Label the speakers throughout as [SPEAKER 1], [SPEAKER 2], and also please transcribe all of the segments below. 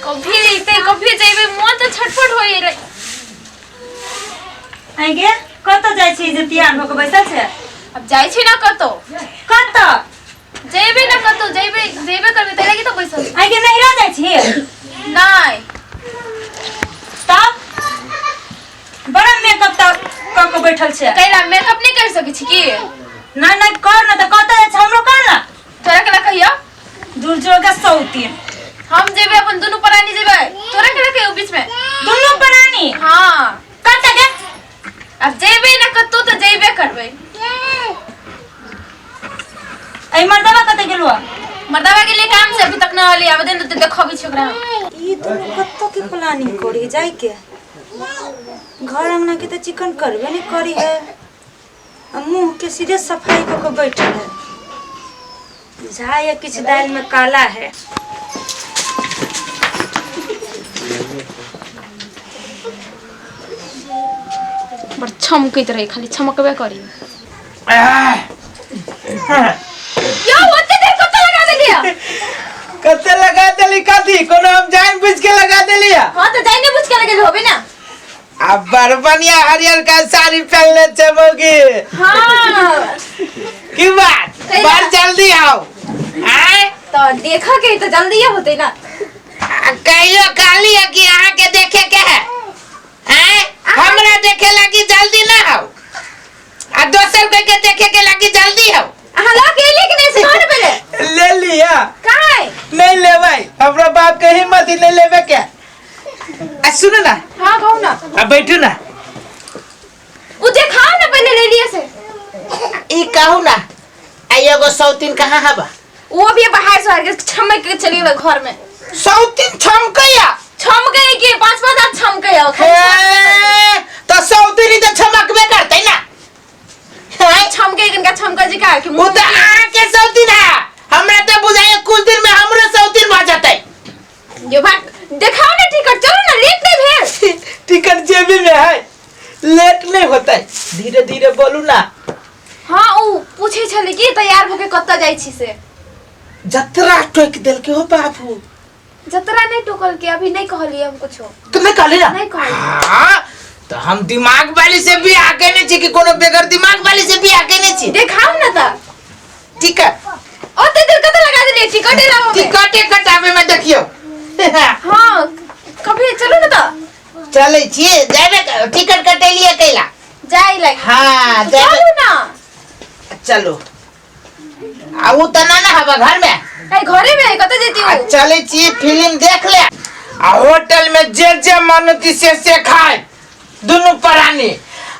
[SPEAKER 1] कभी अइते कभी जइबे, मोन तऽ छटपट होई रहे।
[SPEAKER 2] आइ गे, कतऽ जाइ छी जे तैयार भऽ कऽ बैसल छै?
[SPEAKER 1] अब जाइ छी ना कतौ।
[SPEAKER 2] कतऽ?
[SPEAKER 1] जइबे ना कतौ, जइबे जइबे करबे तै लागी तऽ बैसल छी।
[SPEAKER 2] आइ गे, नैहरा जाइ छी?
[SPEAKER 1] नहि।
[SPEAKER 2] तब बड़ा मेकअप तऽ कऽ कऽ बैठल छै।
[SPEAKER 1] कैला मेकअप नहि कर सकै छी की?
[SPEAKER 2] नहि नहि, कर न तऽ। कतऽ जाइ छै, हमरो कह न।
[SPEAKER 1] तोरा केला कहियो?
[SPEAKER 2] दुर्जोगा सौतीन।
[SPEAKER 1] हम जेबे, अपन दुनू प्राणी जेबे, तोरा केला कहियो बीच में?
[SPEAKER 2] दुनू प्राणी?
[SPEAKER 1] हाँ।
[SPEAKER 2] कतऽ गे?
[SPEAKER 1] अब जेबे ना कतौ तऽ जेबे करबै।
[SPEAKER 2] एहि मर्दबा कतऽ गेलुआ?
[SPEAKER 1] मर्दावा के लिए काम से अभी तक ना अली, आबे दे न तऽ देखबी छी ओकरा।
[SPEAKER 2] ई दुनू कतऽ के प्लानिंग करी जाय के? घर अंगना के तऽ चिकन करबे नहीं करी है, आ मुंह के सीधे सफाई कऽ के बैठल है। बुझाइ है किछु दालि में काला है।
[SPEAKER 1] बड़ छमकैत रहे, खाली छमकबे करी। यो, ओते देर कतऽ लगा देलियै?
[SPEAKER 3] कते लगा देली कथी? कोनो हम जान बुझ के लगा देली?
[SPEAKER 1] हाँ, तऽ जाइने बुझ के लगेल होबे ना।
[SPEAKER 3] आ बड़ बढ़िया हरियर का साड़ी पहनले छे मौगी।
[SPEAKER 1] हाँ।
[SPEAKER 3] की बात?
[SPEAKER 1] कैला?
[SPEAKER 3] बड़ जल्दी आओ आय।
[SPEAKER 1] तो देखा के तो जल्दी होते ना।
[SPEAKER 3] आ, कहियो कहली है कि अहाँ के देखे के है? आय, हमरा देखे लागी जल्दी ना आओ आ दोसर कोई के देखे के लागी जल्दी आओ।
[SPEAKER 1] अहाँ लऽ के एलियै कि नहि से कहू ने पहिले।
[SPEAKER 3] ले लिया।
[SPEAKER 1] काहे?
[SPEAKER 3] नहीं लेबै, हमरा बाप के हिम्मत ही नहीं लेबे के। आ सुनू ना।
[SPEAKER 1] हाँ, कहू ना।
[SPEAKER 3] आ बैठू ना।
[SPEAKER 1] उ देखाओ ना पहिले ले लिए से।
[SPEAKER 3] ई कहू ना, आ एगो सौतीन कहाँ हबा?
[SPEAKER 1] वो भी बाहर से के छमक के चली गेलै घर में।
[SPEAKER 3] सौतीन छमकैया?
[SPEAKER 1] छमकै के पांच पांच हाथ छमकै आ खाली।
[SPEAKER 3] हे, तो सौतीन ही तो छमकबे करतै ना। हैं?
[SPEAKER 1] छमकै कनका छमकै जे का कि
[SPEAKER 3] उ
[SPEAKER 1] मुँह
[SPEAKER 3] तो अहाँ के सौतीन है, हमरा तो बुझाइए कुछ दिन में हमरो सौतीन भऽ जेतै।
[SPEAKER 1] यो भाग, देखाओ ना टिकट, चलो ना, लेट नहीं भेल।
[SPEAKER 3] टिकट जेबी में है, लेट नहीं होता है। धीरे धीरे बोलू ना।
[SPEAKER 1] हाँ, उ पूछे छले कि तैयार होके कतऽ जाइ छी से।
[SPEAKER 3] जतरा टोक देलके हो बाबू।
[SPEAKER 1] जतरा नहीं टोकल के, अभी नहीं कहलिए हम कुछो।
[SPEAKER 3] तुम नहीं कहली ना?
[SPEAKER 1] नहीं कहली।
[SPEAKER 3] हाँ, तो हम दिमाग वाली से भी आके नहीं छी कि कोनो बेगर दिमाग वाली से भी आके नहीं छी।
[SPEAKER 1] देखाओ ना त।
[SPEAKER 3] टिकट।
[SPEAKER 1] ओते देर कतऽ लगा देलिए टिकटे लाबऽ में?
[SPEAKER 3] टिकटे कटाबे में देखियो।
[SPEAKER 1] हाँ, कभी चलू ना त।
[SPEAKER 3] चलै छी, जाबे टिकट कटेलिए कैला?
[SPEAKER 1] जाय लागी।
[SPEAKER 3] हाँ, जाबे।
[SPEAKER 1] चलू ना।
[SPEAKER 3] चलो। आ उ त ना ना हवा घर में।
[SPEAKER 1] ए, घरे में है, कतऽ जेती
[SPEAKER 3] आ
[SPEAKER 1] उ?
[SPEAKER 3] चलै छी, फिल्म देख ले आ होटल में जे जे मनती से से खाए दुनू प्राणी,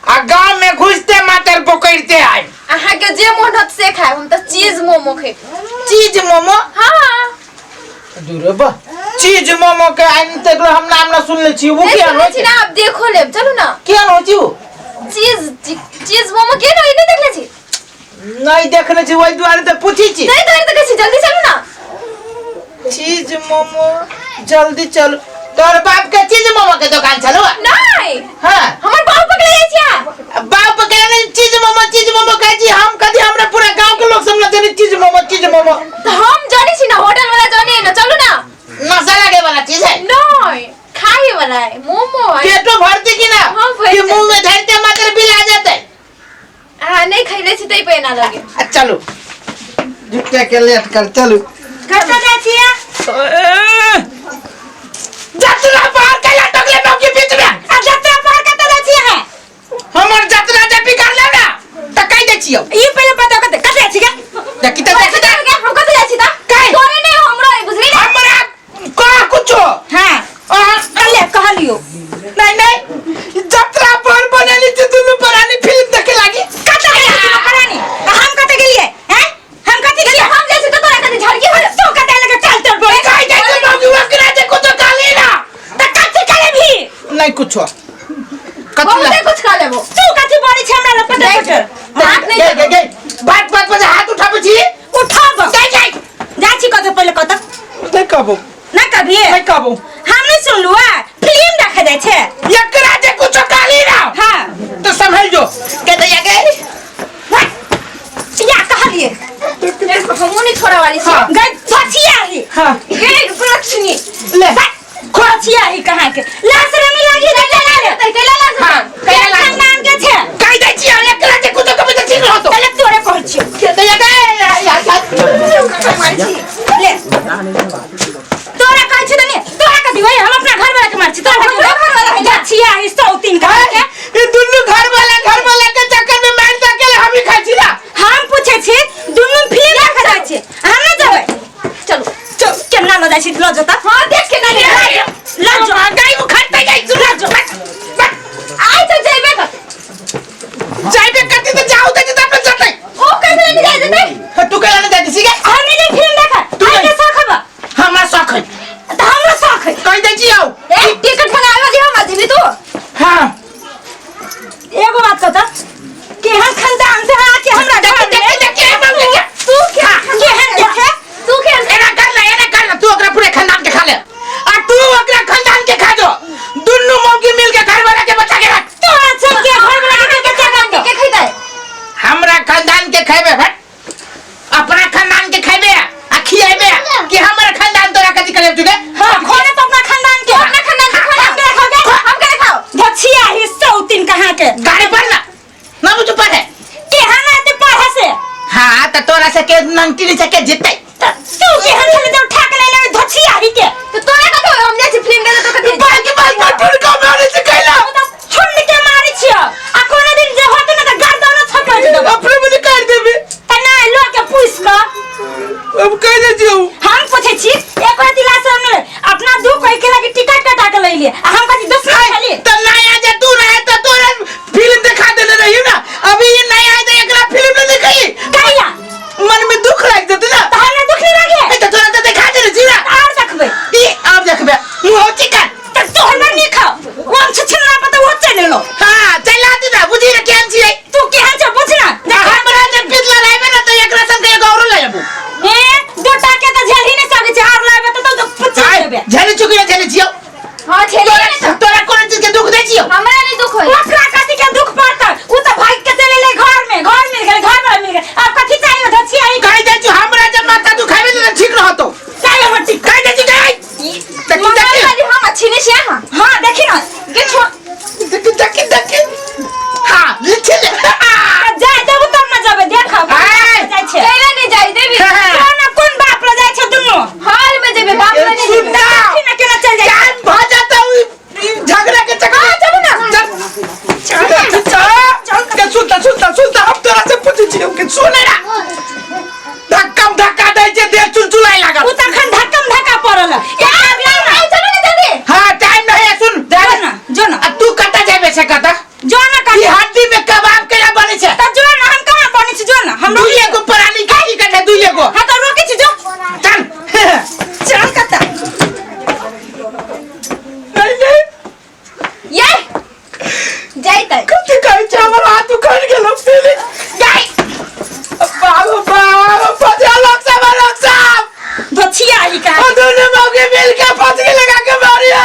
[SPEAKER 3] आ गांव में घुसते मातर पकड़ते आए।
[SPEAKER 1] अहाँ के जे मोन होत से खाए, हम तऽ चीज मोमो खेब।
[SPEAKER 3] चीज मोमो?
[SPEAKER 1] हाँ।
[SPEAKER 3] दूर बा, चीज मोमो के आइन तक हम नाम ना सुनले छी। वो
[SPEAKER 1] नहीं
[SPEAKER 3] केहन
[SPEAKER 1] सुनले
[SPEAKER 3] होइ
[SPEAKER 1] छी
[SPEAKER 3] छै?
[SPEAKER 1] ना, अब देखो लेब, चलू ना।
[SPEAKER 3] केहन होइ छै उ?
[SPEAKER 1] चीज चीज मोमो केहन होइ, नहीं देखले छी?
[SPEAKER 3] नहीं देखले छी, ओहि दुआरे तऽ पूछी छी।
[SPEAKER 1] नहीं दुआरे तऽ कहै छी जल्दी चलू ना।
[SPEAKER 3] चीज मोमो, जल्दी चलू। तोहर बाप के चीज मोमो के दुकान छलो?
[SPEAKER 1] नहीं।
[SPEAKER 3] हाँ।
[SPEAKER 1] हमर बाप पकड़े जाइ छी अहाँ।
[SPEAKER 3] बाप पकड़े नहीं, चीज मोमो चीज मोमो कहै छी हम। कदी हमरा पूरा गांव के लोग सब न जाने चीज मोमो चीज मोमो।
[SPEAKER 1] तऽ हम जानै छी ना, होटल वाला जाने ना, चलू ना।
[SPEAKER 3] नशा लगे वाला चीज है?
[SPEAKER 1] नहीं, खाए वाला है मोमो है।
[SPEAKER 3] पेटो भरती कि ना?
[SPEAKER 1] हाँ, भरि
[SPEAKER 3] कि मुंह में धरते मात्र बिल आ जाते?
[SPEAKER 1] अहाँ नहीं खैले छी तै पे एना लगे।
[SPEAKER 3] आ चलू, झुट्टे के लेट कर चलू।
[SPEAKER 2] कतऽ जाइ छियै?
[SPEAKER 3] जतरा पार कैला टकले नौकी बीच में?
[SPEAKER 2] आ जतरा पार कतऽ जाइ छियै अहाँ?
[SPEAKER 3] हमर जतरा जे बिगड़ ले ना त कहि दै छियौ।
[SPEAKER 2] ई पहिले बताउ, कतऽ कतऽ जाइ छियै?
[SPEAKER 3] देखी त, देखी त।
[SPEAKER 1] हम कतऽ जाइ छी त?
[SPEAKER 3] काहे?
[SPEAKER 1] तोरे नहीं, हमरो है, बुझली ना?
[SPEAKER 3] हमरा कह कुछो।
[SPEAKER 2] हाँ।
[SPEAKER 3] अहाँ
[SPEAKER 2] कहले कहलियो।
[SPEAKER 3] नहीं नहीं, जतरा पर बनेली छी दुनू प्राणी फिल्म देखे लागी।
[SPEAKER 2] कतऽ जाइ छी दुनू प्राणी? आ हम कतऽ गेलियै हैं? हम कथी गेलियै?
[SPEAKER 1] हम जाइ छी त तोरा कथी झड़की हो?
[SPEAKER 2] तू कतऽ लगे चल चल बोल।
[SPEAKER 3] कहि दै छी बाबू, ओकरा जे कुछो कहली ना।
[SPEAKER 2] त कथी कहले भी?
[SPEAKER 3] नहीं कुछो। कथी
[SPEAKER 1] बहुते
[SPEAKER 3] ला?
[SPEAKER 1] कुछ कह लेबो।
[SPEAKER 2] तू कथी बोलै छै हमरा लग पटर पटर?
[SPEAKER 1] हाथ नहीं
[SPEAKER 3] गे
[SPEAKER 1] देबो।
[SPEAKER 3] गे गे, बात बात पर हाथ उठाबै छी।
[SPEAKER 2] उठाब।
[SPEAKER 3] जाय जाय।
[SPEAKER 2] जाइ छी कतऽ पहिले कतऽ?
[SPEAKER 3] नहीं कहबो।
[SPEAKER 2] ना कभी?
[SPEAKER 3] नहीं कहबो।
[SPEAKER 2] हम नहीं सुनलु आ, फिल्म देखे जाइ छै।
[SPEAKER 3] एकरा जे कुछो कहली ना।
[SPEAKER 2] हाँ।
[SPEAKER 3] तो संभल जो के दैया के।
[SPEAKER 2] या कहलिए।
[SPEAKER 1] हमहूँ नहीं छोड़ा वाली छी।
[SPEAKER 3] हाँ।
[SPEAKER 2] गई बचिया ही।
[SPEAKER 3] हाँ।
[SPEAKER 1] गे लक्ष्मी।
[SPEAKER 3] ले।
[SPEAKER 2] कहाँ के लाज शरम नहीं लागी त चला ले
[SPEAKER 1] कैला लाज
[SPEAKER 3] हाँ, कैला लाज।
[SPEAKER 2] खानदान के छे
[SPEAKER 3] कहि दै छियै एकरा जे कुछो कहबै तऽ ठीक रहतो
[SPEAKER 2] पहिले तोरे कहै छियौ
[SPEAKER 3] के दैया गै यार यार
[SPEAKER 2] ले तोरा कहै छी तनी तोरा कथी होय हम अपना घर वाला के मार छी तोरा कथी घर वाला है छिया ही सौ तीन का के
[SPEAKER 3] ई दुनू घर वाला के चक्कर में मार दे के हम ही खाइ छी ना
[SPEAKER 2] हम पूछे छी दुनू फिल्म देखा जाइ छी हम ना जेबै
[SPEAKER 1] चलो
[SPEAKER 2] चल केना ल जाइ छी ल जोता
[SPEAKER 1] हां देख के ना
[SPEAKER 2] ल जो
[SPEAKER 3] गाय उखड़ते जाइ
[SPEAKER 2] ल जो
[SPEAKER 1] आइ तो जेबे कर
[SPEAKER 3] जाइबे करती तऽ जाऊ दे तऽ अपने जतै
[SPEAKER 1] ओ कैसे नहीं जाय देते
[SPEAKER 3] तू कैला नहीं जाती सीखे
[SPEAKER 2] हम नहीं जाई फिल्म देखा
[SPEAKER 3] तू
[SPEAKER 2] आई के
[SPEAKER 3] नहीं।
[SPEAKER 2] शौक हबा
[SPEAKER 3] हमरा शौक है
[SPEAKER 2] त हमरो शौक है
[SPEAKER 3] कहि दै छी आउ
[SPEAKER 1] ए टिकट बनावे वाली हम आदमी तू
[SPEAKER 3] हाँ
[SPEAKER 2] एगो बात कहता केहन खानदान से आके हमरा घर
[SPEAKER 3] देखी
[SPEAKER 2] में
[SPEAKER 3] देखी देखी हम देखी
[SPEAKER 1] तू क्या
[SPEAKER 2] केहन देखे
[SPEAKER 1] तू क्या
[SPEAKER 3] एना कर ले एना कर ले तू ओकरा पूरे खानदान के खा ले आ तू ओकरा खानदान के खा जो दुनू मौगी मिल के घर वाला के बचा के रख
[SPEAKER 2] तोरा सब के घर वाला के के के
[SPEAKER 1] के खइतै
[SPEAKER 3] हमरा खानदान के खेबे भट अपना खानदान के खेबे आ खियाबे कि हमरा खानदान तोरा कथी करे तुके
[SPEAKER 2] हां खोले तो अपना खानदान के
[SPEAKER 1] अपना खानदान के खोले।
[SPEAKER 2] हम के खाओगे
[SPEAKER 1] हम के खाओ
[SPEAKER 2] धछिया ही सौ तीन कहाँ के
[SPEAKER 3] गाड़ी पर ना ना मुझे पर है
[SPEAKER 2] केहन आते पढ़े से
[SPEAKER 3] हाँ त तोरा से के नंटी नीचे के जीते
[SPEAKER 2] त तू केहन छले जब उठा के ले ले धछिया ही के
[SPEAKER 1] तो तोरा कथी हम जाइ छी फिल्म देखे तो कथी
[SPEAKER 3] बाल के बाल पर टुटका मारे से कैला
[SPEAKER 2] ओ त छुंड के मारे छियो आ कोनो दिन जे होते ना त गर्दन छपट देबो
[SPEAKER 3] अपने मुझे काट देबे
[SPEAKER 2] त ना लो के पूछ क
[SPEAKER 3] अब कह दे जियो
[SPEAKER 2] हम पूछे छी एक बार दिला से हमने अपना दू कह के लगी टिकट कटा के ले लिए आ हम कथी दुश्मन छली
[SPEAKER 3] त नया जे तू रहे त तोरा फिल्म दिखा देने रही ना अभी ये नया है तो एकरा फिल्म नहीं दिखाई
[SPEAKER 2] कैला
[SPEAKER 3] मन में दुख लाग जेते ना
[SPEAKER 2] त हमरा दुख नहीं लागे
[SPEAKER 3] ए त तोरा त दिखा देने छी ना
[SPEAKER 2] और देखबै
[SPEAKER 3] ई अब देखबे मुंह हो चिकन
[SPEAKER 2] त तोहर ना नहीं खाओ वो हम छछन ना पता वो चले लो
[SPEAKER 3] हां चला दे ना बुझी रे केहन छियै
[SPEAKER 2] तू केहन छ बुझ ना
[SPEAKER 3] आ हमरा जे पितला रहबे ना त एकरा संग एगो औरो ले आबू
[SPEAKER 2] ए दोटा के त झेल ही नहीं सके छै आर लाबे त तो पचा देबे
[SPEAKER 3] झेले चुकी झेले छियौ
[SPEAKER 1] हां छेले
[SPEAKER 3] तोरा तोरा कोनो चीज के दुख दै छियौ
[SPEAKER 1] हमरा नहीं दुख होई
[SPEAKER 2] ओकरा कथी के दुख पड़ता उ त भाग के चले ले घर में घर मिल गेल घर में मिल गेल अब कथी चाहिए धछिया ही
[SPEAKER 3] कहि दै छियौ हमरा जे माथा दुखाबे ने त ठीक रहतो
[SPEAKER 2] चाहिए मट्टी
[SPEAKER 3] कहि दै छी गई देखी
[SPEAKER 1] मंगल
[SPEAKER 3] देखी
[SPEAKER 1] वाली हम अच्छी नहीं छियै हां
[SPEAKER 2] हां देखी ना
[SPEAKER 1] के छोड़
[SPEAKER 3] देखी देखी देखी हां लिख ले
[SPEAKER 2] आ जाय देबू तब ना जेबै देखब
[SPEAKER 3] आय।
[SPEAKER 2] जाइ छै
[SPEAKER 1] कैला नहीं जाय देबी
[SPEAKER 2] कोन ना कोन बाप ल जाइ छै दुनू
[SPEAKER 1] हॉल में जेबे बाप में नहीं जेबे
[SPEAKER 3] सुनना
[SPEAKER 2] देखी ना केना चल जाइ
[SPEAKER 3] जान भ जाता हूँ झगड़ा के चक्कर में
[SPEAKER 1] चलू ना
[SPEAKER 3] चल चल चल के सुनता सुनता सुनता हम तोरा से पूछै छियौ कि सुने ना धक्कम धक्का दै छै देह चुलचुलाय लागल
[SPEAKER 2] उ त अखन धक्कम धक्का पड़ल
[SPEAKER 1] ए आओ चलू ना जल्दी
[SPEAKER 3] हाँ टाइम नहीं है सुन
[SPEAKER 2] जो ना जो ना
[SPEAKER 3] आ तू कतऽ जेबे से कतऽ
[SPEAKER 2] जो ना
[SPEAKER 3] ई
[SPEAKER 2] कतऽ
[SPEAKER 3] हड्डी में कबाब केना बनै छै
[SPEAKER 2] त जो ना हम कहाँ बनै छी जो ना हम
[SPEAKER 3] दुइए गो प्राणी के की कटे दुइए गो
[SPEAKER 2] हां त रोकै छी जो
[SPEAKER 3] चल
[SPEAKER 2] चल कतऽ
[SPEAKER 3] नहीं नहीं
[SPEAKER 1] ये जाइतै
[SPEAKER 3] कथी कहै छै हमर हाथ उखड़ गेल पीली गाय बाबू बाबू फसिया लोग सब लोग सब
[SPEAKER 2] धछिया ही का
[SPEAKER 3] और दोनों मौके मिल के फसरी लगा के मारियो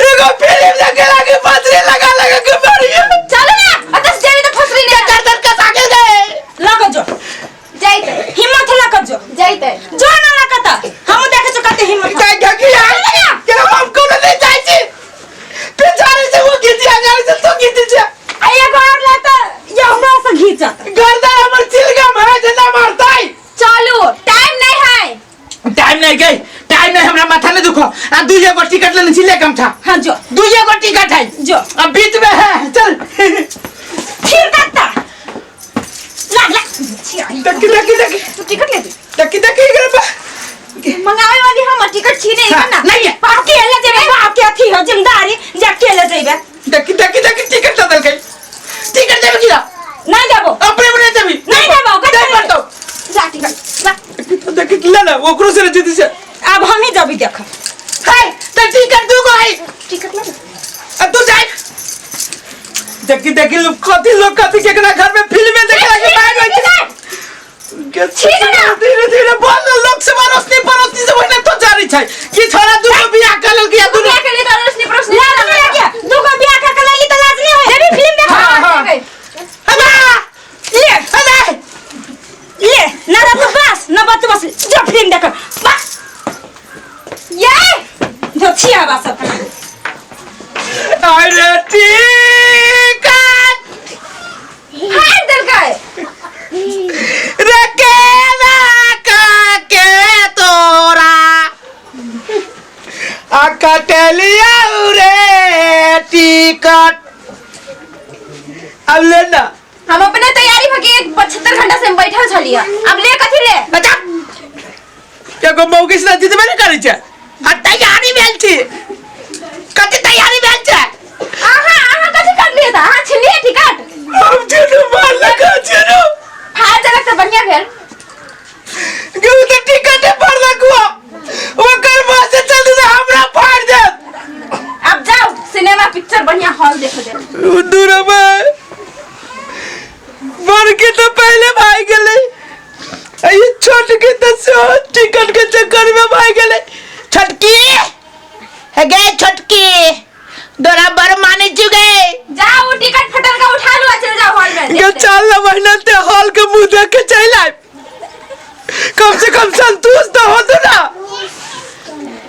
[SPEAKER 3] एगो फिल्म देखे लागे फसरी लगा लगा के मारियो
[SPEAKER 1] चलू ना अतस जेबी त फसरी नहीं
[SPEAKER 3] गर्दन कसा के गए
[SPEAKER 2] लग जो
[SPEAKER 1] जाइतै
[SPEAKER 2] हिम्मत लग जो
[SPEAKER 1] जाइतै
[SPEAKER 2] जो ना लगत हम देखे छो कते हिम्मत
[SPEAKER 3] काय घकी के हम कोनो नहीं जाइ छी पिछाड़ी से वो घिची अगाड़ी से तू घिची छे
[SPEAKER 2] आ एगो और ले त ये हमरा से घीचत
[SPEAKER 3] गर्दन हमर चिलगम है जे ना मारतै
[SPEAKER 1] चलू टाइम नहीं है
[SPEAKER 3] टाइम नहीं गई टाइम नहीं हमरा माथा नहीं दुखो आ दुइये गो टिकट लेने छी ले गमछा
[SPEAKER 2] हां जो
[SPEAKER 3] दुइये गो टिकट है
[SPEAKER 2] जो
[SPEAKER 3] अब बीच में है चल
[SPEAKER 2] फिर कत्ता लाग लाग धछिया ही
[SPEAKER 3] देखी देखी देखी
[SPEAKER 1] तू टिकट ले दे
[SPEAKER 3] देखी देखी एकरा पे
[SPEAKER 1] मंगावे वाली हम टिकट छीने
[SPEAKER 3] हाँ,
[SPEAKER 1] ना
[SPEAKER 3] नहीं है
[SPEAKER 2] बाप के ले जेबे बाप के अथी हो जिम्मेदारी जा के ले जेबे
[SPEAKER 3] देखी देखी देखी टिकट दे देलकै टिकट देबे की ना
[SPEAKER 2] नहीं देबो
[SPEAKER 3] अपने अपने देबी
[SPEAKER 2] नहीं देबो,
[SPEAKER 3] दे
[SPEAKER 2] कथी
[SPEAKER 3] पर तो
[SPEAKER 1] जा टिकट जा
[SPEAKER 3] देखी ले ले ओकरो से जीती से
[SPEAKER 2] अब हम ही जबी देख
[SPEAKER 3] है त टिकट दू गो है
[SPEAKER 1] टिकट ले
[SPEAKER 3] अब तू जाए देखी देखी लोग कथी लोग कथी केकरा घर में फिल्म देखे लागे बाहर होइ छै धीरे धीरे बोल लोग से रोशनी पड़ोसनी से ओहिना तो जारी छै कि छोरा दूगो बियाह कर लेलकै आ दुनू
[SPEAKER 1] बियाह के लिए तो रोशनी पड़ोसनी
[SPEAKER 2] लाज नहीं लगे दूगो बियाह कर के लेली त लाज नहीं होय देबी फिल्म देख
[SPEAKER 3] हाँ, हाँ। अबा
[SPEAKER 2] ले
[SPEAKER 3] अरे
[SPEAKER 2] ले ना रह तो बस ना बस बस जो फिल्म देख बस
[SPEAKER 1] ये
[SPEAKER 2] धछिया बाबा सब।
[SPEAKER 3] अरे टिकट
[SPEAKER 1] हार देलकै।
[SPEAKER 3] रे केना के तोरा आ कटलिया रे टिकट, अब ले ना।
[SPEAKER 1] हम अपने तैयारी भके एक 75 घंटा से हम बैठल छलियै, अब ले कथी ले?
[SPEAKER 3] अच्छा, एगो मौगी से जितबे नहि करै छै आ तैयारी भेल छी, कथी तैयारी भेल छै?
[SPEAKER 1] अहाँ अहाँ कथी करलियै तऽ अहाँ छलियै टिकट?
[SPEAKER 3] हम चुनू मारलक, चुनू
[SPEAKER 1] फाड़ देलक तऽ बढ़िया भेल।
[SPEAKER 3] गेहूं तऽ टिकट पड़लक हुआ, ओकर बाद से चल दे हमरा फाड़ दे।
[SPEAKER 1] अब जाओ सिनेमा पिक्चर बढ़िया हॉल देखो दे।
[SPEAKER 3] दूर में बड़ के तो पहले भाग गेलै, आ ई छोट के तो सेहो टिकट के चक्कर में भाग गेलै। छोटकी हे गे छोटकी, तोरा बड़ मानै छी गे।
[SPEAKER 1] जाओ वो टिकट फटल का उठा लो आ चल जाओ हॉल में।
[SPEAKER 3] गे चल ना महीना ते हॉल के मुंह देख के चल आए, कम से कम संतुष्ट।